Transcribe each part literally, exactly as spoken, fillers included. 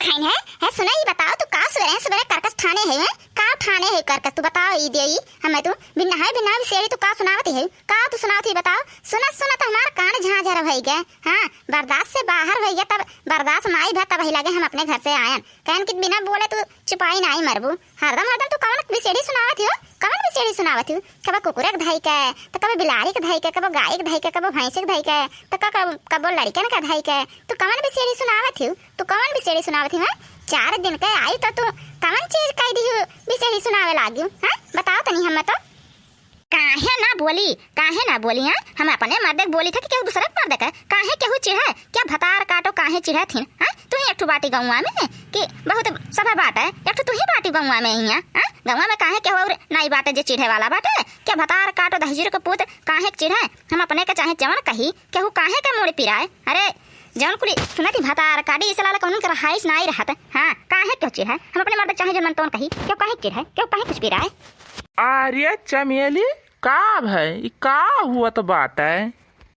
है, है, सुना, ई बताओ, तू का सुबेरे, सुबेरे करकस ठाने है, हैं? का ठाने है करकस, तू बताओ, ई देई, हमें तू बिना है, बिना बिसेड़ी, तू का सुनावत है? का तू सुनावत है, बताओ? सुनत, सुनत हमार कान झांझर भई गए। हाँ, बर्दाश्त से बाहर भई गए, तब बर्दाश्त नाई भा, तब ही लगे हम अपने घर से आयन। कहन कि बिना बोले तू चुपाई नाई मरबू। हरदम, हरदम तू कवन बिसेड़ी सुनावत हो? कवन बिसेड़ी सुनावत हो? कबो कुकुरे के धई के, त कबो बिलारी के धई के, कबो गाय के धई के, कबो भैंस के धई के, त क-, कब-, कबो लड़िकन के धई के। तू कवन बिसेड़ी सुनावत हो? तू कवन बिसेड़ी सुनावत हो, हैं? चार दिन के आई त तू कवन चीज कह दी हो, बिसेड़ी सुनावे लागी हो, हैं? बताओ तनी हमें तो। काहे ना बोली, काहे ना बोली, हैं? हम अपने मर्दे के बोली थे कि केहू दूसरे के मर्दे के, काहे केहू चिढ़े? क्या भतार काटो काहे चिढ़े थिन, हैं? तू ही एक ठो बाटी गौवा में कि बहुत सभे बाटे, एक ठो तू ही बाटी गौवा में हियाँ, हैं? गौवा में काहे केहू और नाई बाटे जे चिढ़े वाला बाटे? क्या भतार काटो दहिजर के पूत काहे के चिढ़े? हम अपने के चाहे जवन कही, केहू काहे के मोड़ पिराए? अरे, जौन कुली सुनती भतार काटी, इसे लाला कौन के रहाइश नाई रहत। हाँ, काहे क्यों चिढ़े? हम अपने मर्द चाहे जौन मन तौन कही, क्यों काहे चिढ़े? क्यों काहे कुछ पिराए? अरे चमेली, का भय? ई का हुअत बाटे?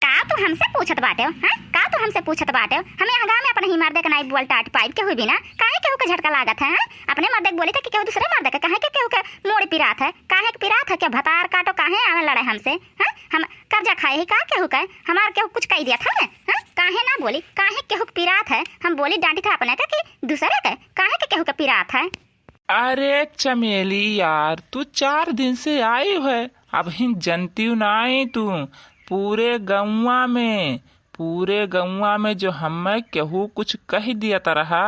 का तू हमसे पूछत बाटे हो, हाँ? का तू हमसे पूछत बाटे हो? हमें यहाँ गाँव में अपने ही मर्दे के नाई बोल टाट पाइब केहू बिना, काहे केहू के झटका लागत है, हाँ? अपने मर्दे के बोली थे कि केहू दूसरे मर्दे के, काहे के केहू के मोड़ पिरात है? काहे के पिरात है? क्या भतार काटो काहे आवे लड़े हमसे, हाँ? हम कर्जा खाए ही का केहू के? हमार केहू कुछ कही दिया था, हाँ? काहे ना बोली? काहे केहू के पिरात है? हम बोली डांटी था अपने के कि दूसरे के, काहे के केहू के पिरात है? अरे चमेली यार, तू चार दिन से आई है, अबहिन जनतिउ नाई तू। पूरे गौवा में, पूरे गौवा में जो हमें केहू कुछ कह दियत रहा,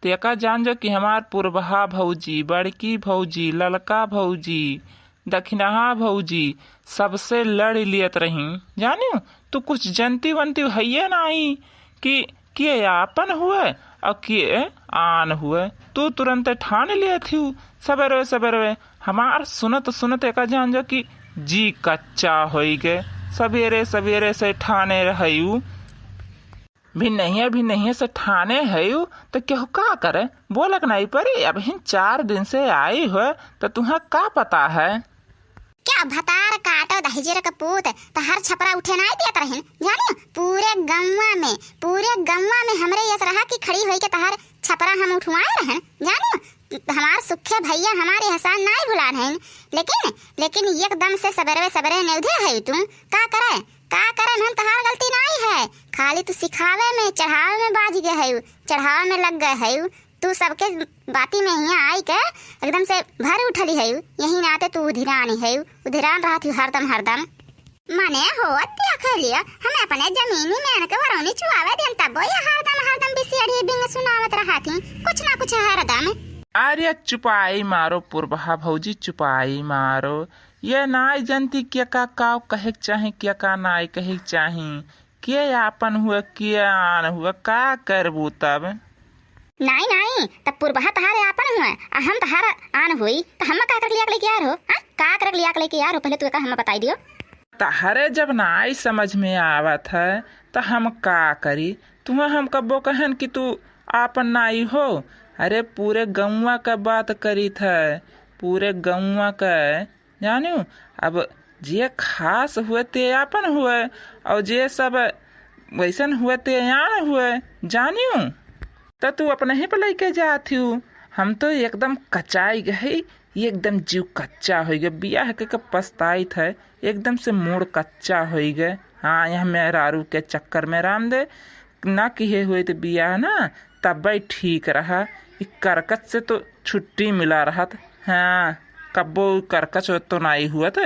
तेका जान जो कि हमार पुरबहा भौजी, बड़की भौजी, ललका भौजी, दखिनहा भौजी, सबसे लड़ लियत रही। जानियो, तू कुछ जनती वनती हइये नाई कि के आपन हुए और के आन हुए। तू तुरंत ठान लियत हिउ सबेरवे सबेरवे। हमार सुनत सुनत एका जान जो कि जी कच्चा होई गए। सबेरे सबेरे से ठाने रहयू, भी नहीं, भी नहीं से ठाने हयू, तो केहू का करे? बोलक नहीं पड़ी। अबहिन चार दिन से आई हो, तो तुहें का पता है? क्या भतार काटो दहिजर के पूत, तहार छपरा उठे नाई देत रहिन, जानियो? पूरे गौवा में, पूरे गौवा में हमरे यस रहा कि खड़ी होई के तहार छपरा हम उठवाए रहन, जानियो? हमार सुखे भैया हमार एहसान नाई भुलान हइन, लेकिन, लेकिन एकदम से सबेरवे सबेरे नेउधे है तू। का करे, का करे, हम तहार गलती नाई है, खाली तू सिखावे में, चढ़ावे में बाज गए है, चढ़ावे में लग गए है। तू सबके बाती में हियाँ आई के एकदम से भर उठली है, यही नाते तू उधिरानी है, उधिरान रहत ही हरदम, हरदम। मने हो, देख लिया, हम अपने जमीनी में इनके वरौनी चुआवे देन, तब ये हरदम, हरदम बिसेड़ी बिंग सुनावत रहत ही, कुछ ना कुछ हरदम। अरे चुपाई मारो पुरबहा भौजी, चुपाई मारो। ये नाई जनती के का, का कहे के चाही, के का नाई कहे के चाही। के आपन हुए, के आन हुए, का करबू तब? नाई, नाई, तब पुरबहा तहारे आपन हुए, आ हम तहार आन हुई, त हम का करक लिया के लेके आ रहो, हाँ? का करक लिया के लेके आ रहो, पहले तू एका हमें बताई दियो। तहरे जब नाई समझ में आवत है, त हम का करी? तुम्हें हम कब्बो कहन कि तू आपन नाई हो? अरे, पूरे गौवा का बात करीत है, पूरे गौवा का। जानियो, अब जे खास हुए ते आपन हुए, और जे सब वैसन हुए ते आन हुए, जानियो। त तू अपने ही पे लइके जात हिउ, हम तो एकदम कचाई गई, एकदम जीव कच्चा होइ गए, बियाह के, के पछताइत है, एकदम से मूड़ कच्चा होइ गए। हाँ, यहाँ मेहरारू के चक्कर में राम दे, ना किहे हुए तो बियाह ना, तब ठीक रहा। ई करकच से तो छुट्टी मिला रहत। हाँ, कब्बो करकच तो नाई हुअत।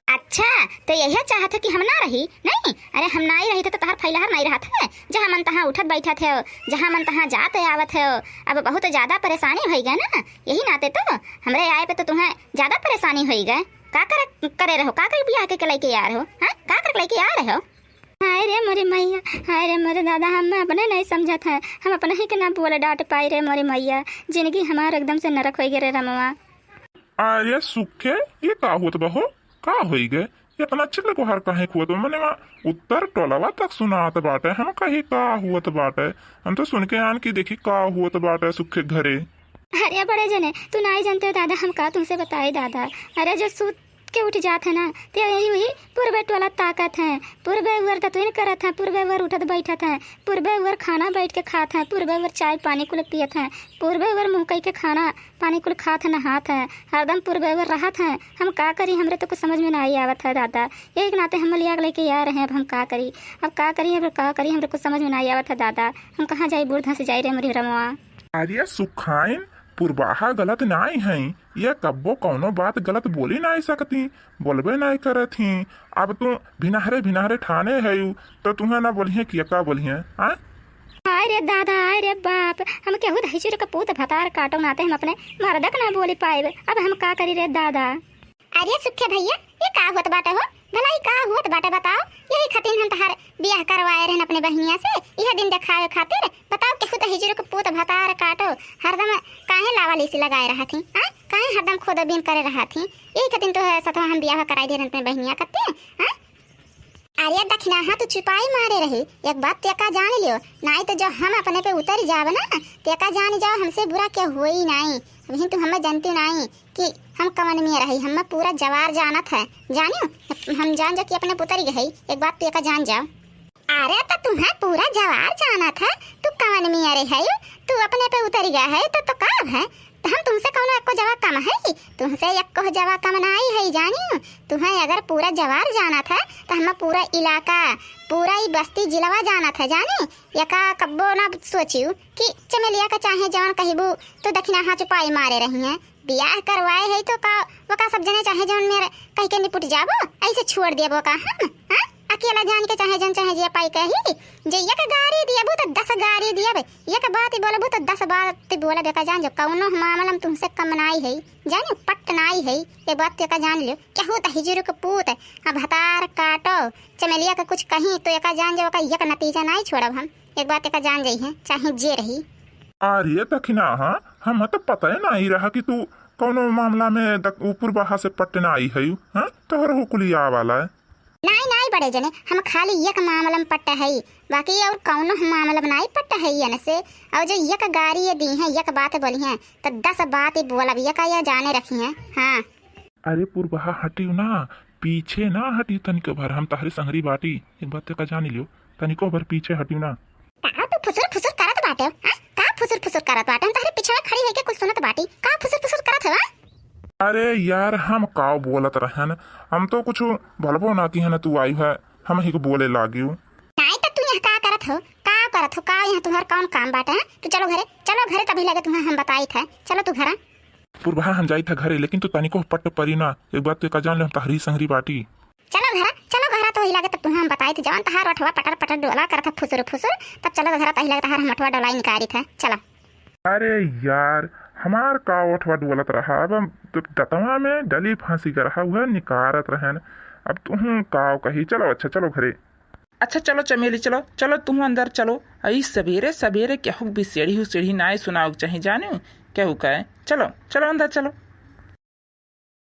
अच्छा, तो यही चाहत है कि हम ना रही? नहीं, अरे हम नाई रही थे तो तहार फैलहर नाई रहत है, जहाँ मन तहाँ उठत बैठत है, जहाँ मन तहाँ जात आवत है। अब बहुत ज्यादा परेशानी होइ गए ना, यही नाते तो हमरे आए पे तो तुम्हें ज्यादा परेशानी होइ गए। का करे, करे रहो, का करे बियाह के, के लइके आ रहो, हाँ? का करे लइके आ रहो? हाय रे मोरे मैया, हाय रे मोरे दादा, हम अपने नहीं समझत है, हम अपने ही के ना बोले डांट पाई रे मोरे मैया, जिंदगी हमार एकदम से नरक होइ गए रे रमवा। अरे सुखे, ये का होत बा हो? का होई गए? ये इतना चिल्ले को हर काहे खुआ तो मने वहाँ उत्तर टोलवा तक सुनात बाटे, हम कही का हुअत बाटे? हम तो सुन के आन की देखी का हुअत बाटे सुखे घरे। अरे बड़े जने, तू नाई जानते हो दादा, हम का तुमसे बताई दादा। अरे जो सूत के उठ जात है ना, ते यही, वही पूर्वे टोला ताकत है, पूर्वे ओर दतुइन करत है, पूर्वे ओर उठत बैठत है, पूर्वे ओर खाना बैठ के खात है, पूर्वे ओर चाय पानी कुल पियत है, पूर्वे ओर मुँह कई के खाना पानी कुल खात है, नहात है, हरदम पूर्वे ओर रहत है। हम का करी, हमरे तो कुछ समझ में नाहीं आवत है दादा। यही के नाते हम लिया के लेके आ रहे हैं, अब हम का करी, अब का करी, अब का करी, हमरे कुछ समझ में नाहीं आवत है दादा। हम कहाँ जाई, बूढ़ धंस जाई रे मोरी रमवा। अरे सुखाइन, पुरबाहा गलत नाई हैं, ये कब्बो कौनो बात गलत बोली नाई सकती, बोलबे नाई करत ही। अब तू भिनहरे भिनहरे ठाने है, तो तुम्हें ना बोलिए कि का बोलिए, हाँ? हाय रे दादा, हाय रे बाप, हम केहू दहिजर के पूत भतार काटो नाते हम अपने मर्दक ना बोली पाएब। अब हम का करी रे दादा? अरे सुखे भैया, ये का होत बाटे हो? भला ई का होत बाटे बताओ? यही खातिर हम तहार बियाह करवाए रहन अपने बहिनिया से, यह दिन देखावे खातिर। बताओ, केहू दहिजर के पूत भतार काटो, हरदम काहे लावा लेसी लगाए रहत ही? हाँ? काहे हरदम खोदबीन करे रहत ही? यही खातिर तो है सतवा हम बियाह कराई दे रहन अपने बहिनिया कत्ते, हाँ? अरे दखिनाहा, तू चुपाई मारे रही, एक बात तेका जान लियो, नाई तो जो हम अपने पे उतर जाब ना, तेका जान जाओ, हमसे बुरा के होई नाई। अभी तू हमें जानती नाई कि हम कवन में रही, हमें पूरा जवार जानत है, जानियो, हम जान जाओ कि अपने पे उतर गई, एक बात तेका जान जाओ। अरे तो तुम्हें पूरा जवार जानत है, तू कवन में रही है, तू अपने पे उतर गया है तो, तो का है? तो हम तुमसे कौनो एको जवा कम है? तुमसे एको जवा कम नाई है, जानियो। तुम्हें अगर पूरा जवार जानत है, तो हम पूरा इलाका, पूरा ई बस्ती जिलवा जानत है, जानी। यका कब्बो ना सोचियो कि चमेलिया का चाहे जवन कहिबू, तो दखिनाहा चुपाई मारे रही हैं। बियाह करवाए है तो का, वो का सब जने चाहे जवन मेरे कह के निपुट जाबो, ऐसे छोड़ देबो का हम, हाँ? अकेला जान के चाहे जन चाहे जे पाई कही, जे एक गारी दियबू तो दस गारी दियब, एक बात बोलबू तो दस बात बोलब। एका जान जो कौनो मामला में तुमसे कम नाई है, जानियो, पट नाई है, ये बात तो एका जान लियो। केहू दहिजर के पूत, अब भतार काटो, चमेलिया का कुछ कहीं तो एका जान जो का एक नतीजा नाई छोड़ब हम, एक बात एका जान जाई है, चाहे जे रही। अरे दखिनाहा, हम तो पता ही नाई रहा कि तू कौनो मामला में दक-, ऊपर बाहा से पट नाई है, हाँ? तोहर हो कुलिया वाला है। नाई, नाई बड़े जने, हम खाली एक मामला में पट्टा हई, बाकी और कौनो हम मामला में नाई पट्टा हई एन से। और जो एक गारी ये दी हैं, एक बात बोली हैं, तो दस बात ही बोलब, ये का ये जाने रखी हैं। हाँ। अरे पुरबहा हटियो ना, पीछे ना हटियो तनिको भर, हम तहरी संगरी बाटी, एक बात का जान लियो, तनिको भर पीछे हटियो ना। का तू फुसुर फुसुर करत बाटे, हाँ? का फुसुर फुसुर करत बाटे? हम तहरे पीछे खड़ी होके कुछ सुनत बाटी, का फुसुर फुसुर करत हो, हाँ? अरे यार, हम काव बोलत रहन, हम तो कुछ भलबो ना की है ना, तू आई है, हम ही को बोले लागियो। नाई तो तू यहाँ का करत हो, का करत हो, का यहाँ तुम्हार कौन काम बाटे, हैं? तू चलो घरे, चलो घरे, तभी लगे तुम्हें हम बताई थे, चलो तू घरा। पुरबहा हम जाई था घरे, लेकिन तू तनिको पट परी ना, एक बात तो का जान ले, हम तहरी संगरी बाटी। चलो घरा, चलो घरा, तो ही लगे तब तुम्हें हम बताई थे, जवन तहार ओठवा पटर पटर डोला करत है फुसुर फुसुर, तब चलो घरा, तही लगे तहार हम ओठवा डोलाई निकारी थे, चलो। अरे यार, हमार का ओठवा डोलत रहा, अब हम तो दतवा में डली फांसी का रहा, वह निकारत रहन। अब तुहूँ काव कही, चलो, अच्छा, चलो घरे। अच्छा, चलो चमेली, चलो, चलो तुहूँ अंदर चलो। अई सबेरे सबेरे केहू बिसेड़ी उसेड़ी नाय सुनाव के चाही, जाने केहू कहे। चलो, चलो अंदर चलो।